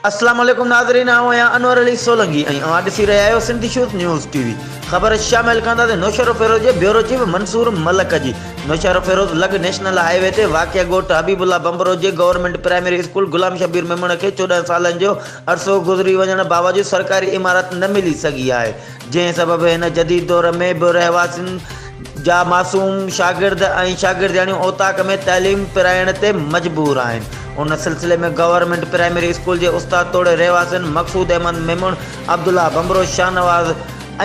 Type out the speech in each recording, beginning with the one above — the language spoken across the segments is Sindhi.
اسلام عليڪم ناظرين آئون آهيان انور علي سولنگي ۽ اوهان ڏسي رهيا آهيو Sindh issues news T V خبر شامل ڪنداسين نوشهروفيروز جي بيورو چيف منصور ملڪ جي نوشهروفيروز لڳ نيشنل هاء وي تي واقع ڳوٺ حبيب الله ڀنڀرو جي government primary school Ghulam Shabbir Memon کي 14 سالن جو عرصو گذري وڃڻ باوجود سرڪاري عمارت نه ملي سگهي آهي جنهن سبب هن جديد دور ۾ به رهواسين جا معصوم شاگرد ۽ شاگردياڻيون اوطاق ۾ تعليم پرائڻ تي مجبور آهن. ان سلسلي ۾ گورنمينٽ پرائمري اسڪول جي استاد توڙي رهواسين مقصود احمد ميمڻ، عبدالله ڀنڀرو، شاهنواز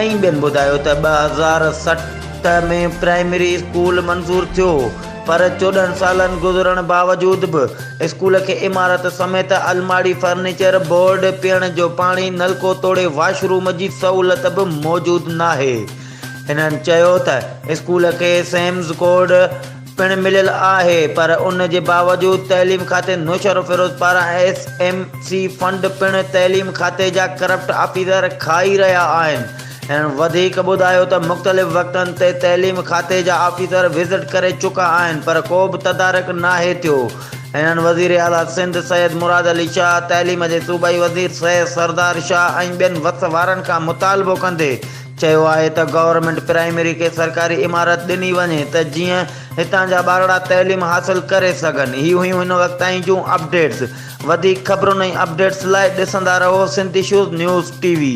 ۽ ٻين ٻڌايو ته 2007 ۾ پرائمري اسڪول منظور ٿيو هو پر 14 سالن گذرڻ باوجود به اسڪول کي عمارت سميت الماڙي، فرنيچر، بورڊ، پيئڻ جو پاڻي، نلڪو توڙي واش روم جي سهولت به موجود ناهي. هنن چيو ته اسڪول کي سيمز ڪوڊ پڻ مليل آهي پر ان جي باوجود تعليم کاتي نوشهروفيروز پاران ايس ايم سي فنڊ پڻ تعليم کاتي جا ڪرپٽ آفيسر کائي رهيا آهن. هنن وڌيڪ ٻڌايو ته مختلف وقتن تي تعليم کاتي جا آفيسر وزٽ ڪري چڪا آهن پر ڪو به تدارڪ ناهي ٿيو. هنن وزيراعليٰ سنڌ سيد مراد علي شاهه، تعليم جي صوبائي وزير سيد سردار شاهه ۽ ٻين وس وارن کان مطالبو ڪندي چيو آهي ته گورنمينٽ پرائمري کي سرڪاري عمارت ڏني وڃي ته جيئن هتان جا ٻارڙا تعليم حاصل ڪري سگهن. هي هيون هن وقت تائين جون اپڊيٽس. وڌيڪ خبرن ۽ اپڊيٽس لاء ڏسندا رهو Sindh issues news T V.